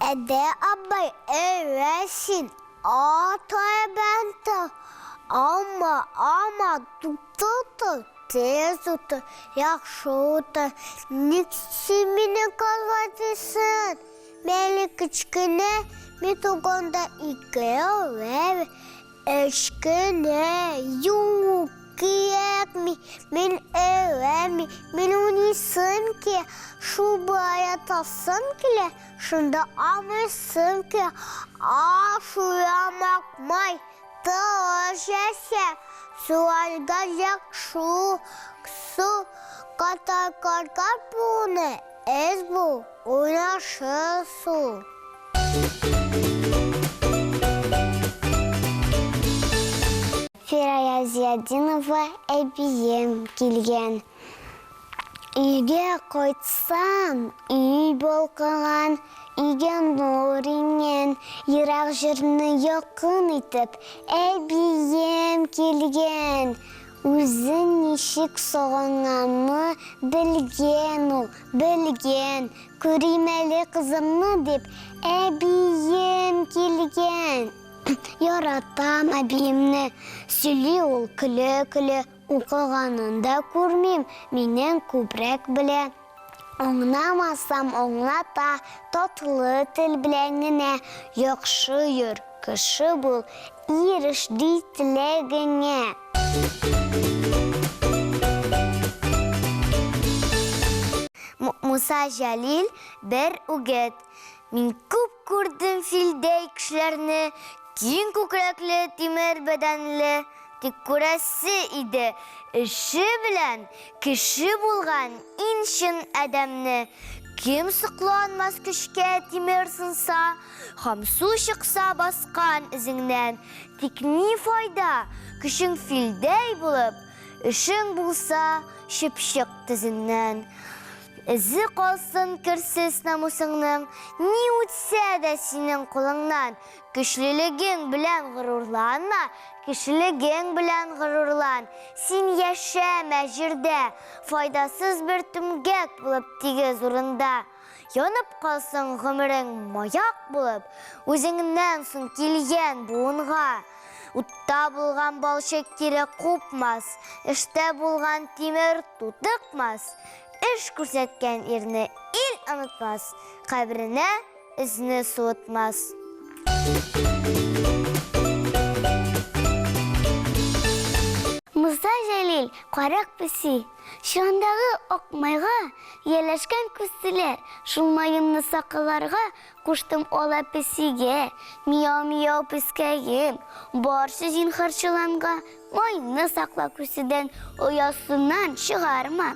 Әдә абый, әвә син, ата алма, алма, туктатыр, тиз утыр, яхшы утыр. Ник син мине кызгансың? Әле кечкенә, мин туганда икәү, өч кенә, юк, кирәкми, мин өйрәнми, мин уйныйсым килә, шулай ятасым килә, шунда абыйсым килә, ашуям акмай, тыныч яшә, суларга яхшы, су, катар-катар буны, эз бу, уйнашы су. Фирая Зиятдинова әбием килгән. Өйгә кайтсам, өй балкыган, өйгә нур иңгән, ерак җирне якын итеп, әбием килгән. Үзен ничек сагынганны белгән ул, белгән. Күрим әле кызымны дип, әбием килгән. Яратам әбиемне, сөйли ул көлә-көлә, укыганын да күрмим, миннән күбрәк белә. Аңламасам аңлата, татлы тел белән генә, яхшы йөр, кеше бул, иреш ди теләгеңә. Муса Җәлил бер үгет. Мин күп күрдем филдәй кешеләрне, Киң күкрәкле, тимер бәдәнле, Тик күрәсе иде, эше белән Кеше булган иң чын адәмне. Кем сокланмас көчкә тимер сынса, Һәм су чыкса баскан эзеңнән. Тик ни файда, көчең филдәй булып, Эшең булса чыпчык тезеннән. Эзе калсын керсез намусыңның, Ни үтсә дә синең кулыңнан. Көчлелегең белән горурланма, Кешелегең белән горурлан. Син яшәмә җирдә, Файдасыз бер түмгәк булып тигез урында. Янып калсын гомерең маяк булып, Үзеңнән соң килгән буынга. Утта булган балчык кире купмас, Эштә булган тимер тутыкмас. Эш күрсәткән ирне ил онытмас, Каберенә эзне суытмас. Муса Җәлил, карак песи. Чырандагы ак майга ияләшкән күселәр, шул маемны сакаларга куштым ала песигә. Мияу-мияу пескәем, барчы зинһар чоланга, майны сакла күседән, оясыннан чыгарма.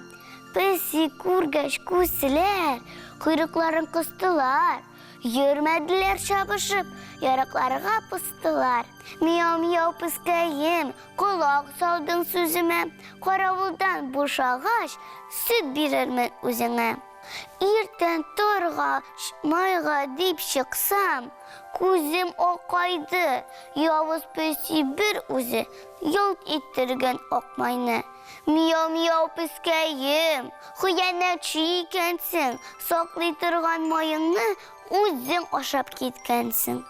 Песи күргәч күселәр койрыкларын кыстылар, йөрмәделәр чабышып, яракларга постылар. Мияу-мияу пескәем, Колак салдың сүземә, каравылдан бушагач, сөт бирермен үзеңә. Иртән торгач, майга дип чыксам, күзем акайды, явыз песи бер үзе ялт иттергән ак майны. Мияу-мияу пескәем, хыянәтче икәнсең, саклый торган маеңны үзең ашап киткәнсең.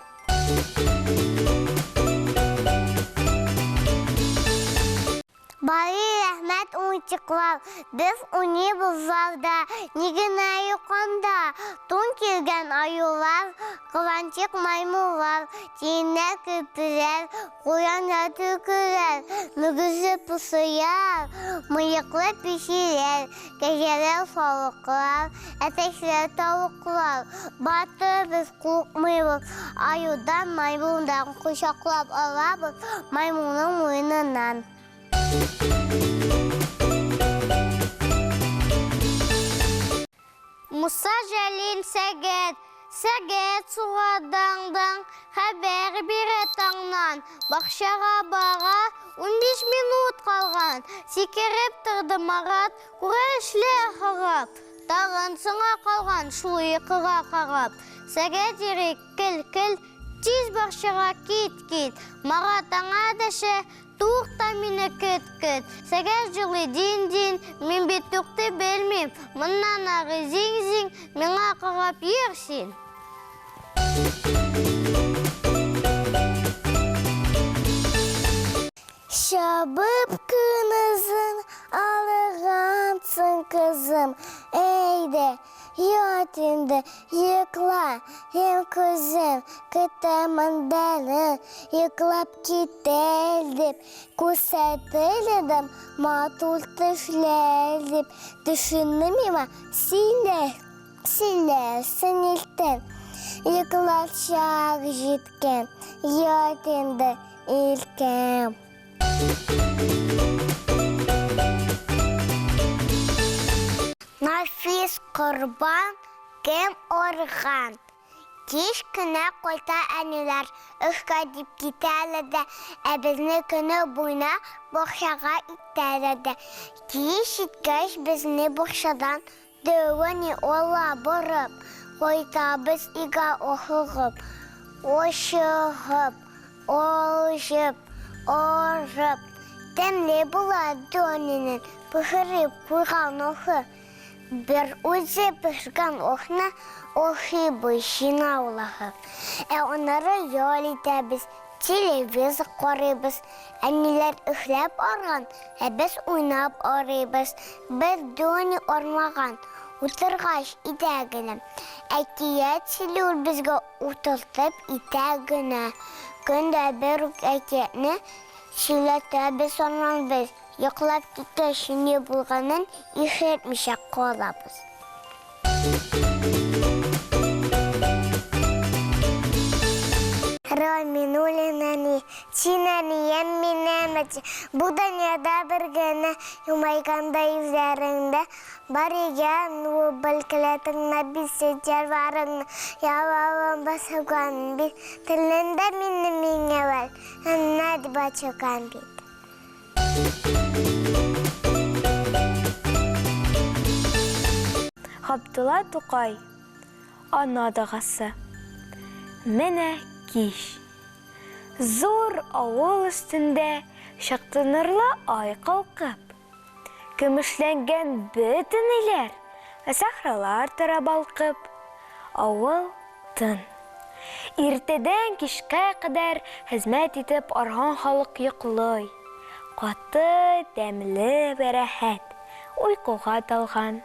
Бари рәхмәт уенчыклар, без уйныйбыз залда, ни генә юк анда. Тун кигән аюлар, кыланчык маймыллар, тиеннәр, керпеләр, куяннар, төлкеләр, мөгезле пысыяр, мыеклы песиләр, кәҗәләр, сарыклар, әтәчләр, тавыклар. Батыр без курыкмыйбыз, аюдан, маймылдан кочаклап алабыз, маймылның муеныннан. Муса Җәлил сәгать, сәгать суга даң-даң, хәбәр бирә таңнан. Бакчага бара 15 минут калган, сикереп торды Марат, күрә эшләр харап. Тагын соңа калган шул йокыга карап. Сәгать йөри кел-кел, тиз бакчага кит-кит. Марат аңа дәшә, Тукта мине көт-көт, сәгать җылый дин-дин, мин бит туктый белмим, моннан ары зиң-зиң, миңа карап йөр син. Чабып көнозын алгансың, кызым, әйдә, Ят инде, йокла, һәм күзем, көтәмен дәне, йоклап китәр дип, күрсәтер идем матур төшләр дип, төшеңне миңа сөйлә, сөйләрсең иртән. Йоклар чак җиткән, ят инде, иркәм. Нафис Корбан кем орган? Кич кенә кайта әниләр, эшкә дип китәләр дә, ә безне көне буена бакчага илтәләр дә. Кич җиткәч, безне бакчадан дәү әни ала барып, кайтабыз өйгә ашыгып, ачыгып, алҗып, арып. Тәмле була дәү әнинең пешереп куйган ашы. Бер үзе пешкән ашны ашыйбыз җыйнаулашып. Ә аннары ял итәбез, телевизор карыйбыз. Әниләр эшләп арган, ә без уйнап арыйбыз. Без Дони армаган, утыргач итә генә. Әкият сөйли ул безгә утыртып итә генә. Көн дә бер үк әкиятне сөйләтәбез аннан без. Йоклап киткәч ни булганын ишетмичә калабыз. Раминуллин әни, син әнием минем өчен. Бу дөньяда бер генә елмайганда йөзләреңдә бар икән ул белкелә тыңлап бит син җырларыңны. Ялавын басылган бит телеңдә минем иң әүвәл әннә дип ачылган бит. Габдулла Тукай. Ана догасы. Менә кич. Зур авыл өстендә чыкты нурлы ай калкып. Көмешләнгән бөтен өйләр вә сахралар тора балкып. Авыл тын. Иртәдән кичкә кадәр хезмәт итеп арган халык йоклый. Каты, тәмле вә рәхәт уйкуга талган.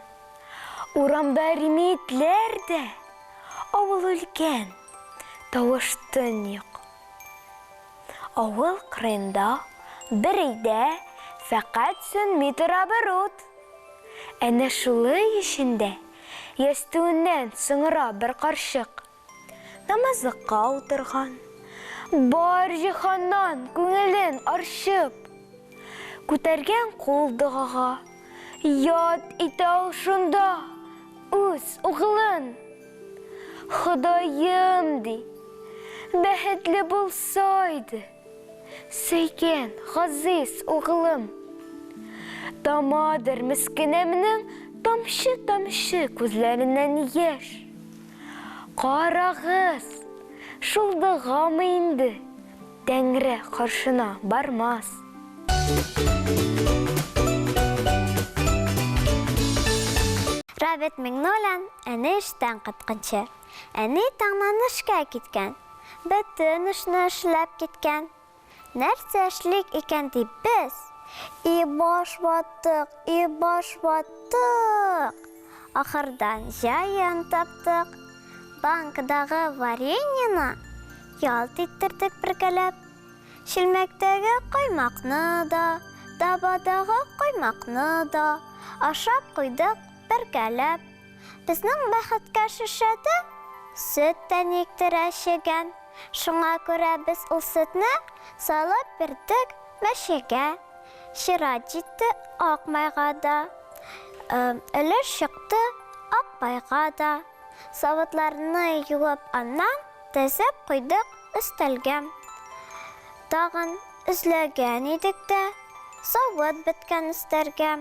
Урамда рими этләр дә, авыл үлгән, тавыш-тын юк. Авыл кырыенда бер өйдә фәкать сүнми тора бер ут. Әнә шул өй эчендә ястүеннән соңра бер карчык намазлыкка утырган. Бар җиһаннан күңелен арчып, күтәргән кул догага, яд итә ул шунда үз угылын. Ходаем, ди, бәхетле булса иде. Сөйгән, газиз угылым. Тамадыр мескенемнең тамчы-тамчы күзләреннән яшь. Карагыз, шул догамы инде, Тәңре каршына бармас. Роберт Миңнуллин, әни эштән кайтканчы. Әни таңнан эшкә киткән. Бөтен эшне эшләп киткән. Нәрсә эшлик икән дип без, и баш ваттык, и баш ваттык. Ахырдан җаен таптык. Банкадагы вареньены ялт иттердек бергәләп. Чүлмәктәге каймакны да, табадагы каймакны да ашап куйдык бергәләп. Безнең бәхеткә шешәдә сөт тә никтер әчегән. Шуңа күрә без ул сөтне салып бирдек мәчегә. Чират җитте ак майга да. Өлеш чыкты ак майга да. Савытларны юып аннан тезеп куйдык өстәлгә. Тагын эзләгән идек тә, савыт беткән өстәргә.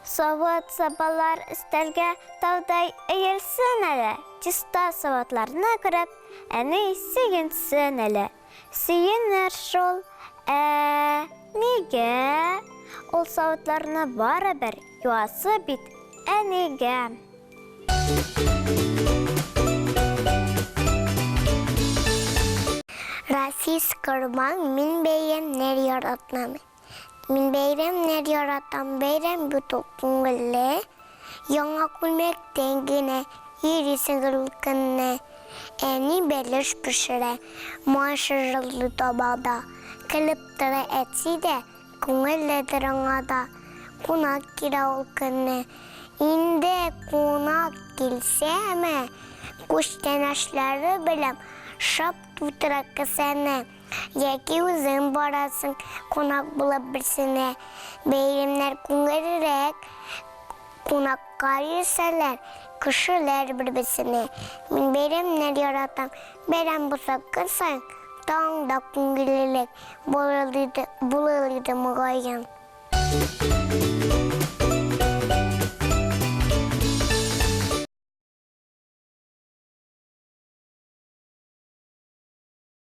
Савыт-сабалар өстәлгә таудай өелсен әле, чиста савытларны күреп, әни сөенсен әле. Сөенер шул, ә-ни. Нигә? Ул савытларны барыбер юасы бит әнигә. Рафис Корбан, Мин бәйрәмнәр яратмам. Мин бәйрәмнәр яратам, бәйрәм бит ул күңелле. Яңа күлмәктән генә йөрисең гел ул көнне. Әни бәлеш пешерә, май шыжылдый табада. Көлеп тора әти дә, күңелледер аңа да. Кунак килә ул көнне. Инде кунак килсәме, күчтәнәчләре белән шап тутыра кесәне. Яки үзең барасың кунак булып берсенә. Бәйрәмнәр күңеллерәк, кунакка йөрсәләр, кешеләр бер-берсенә. Мин бәйрәмнәр яратам. Бәйрәм булса көн саен таң да күңеллерәк булыр иде, булыр иде мөгаен.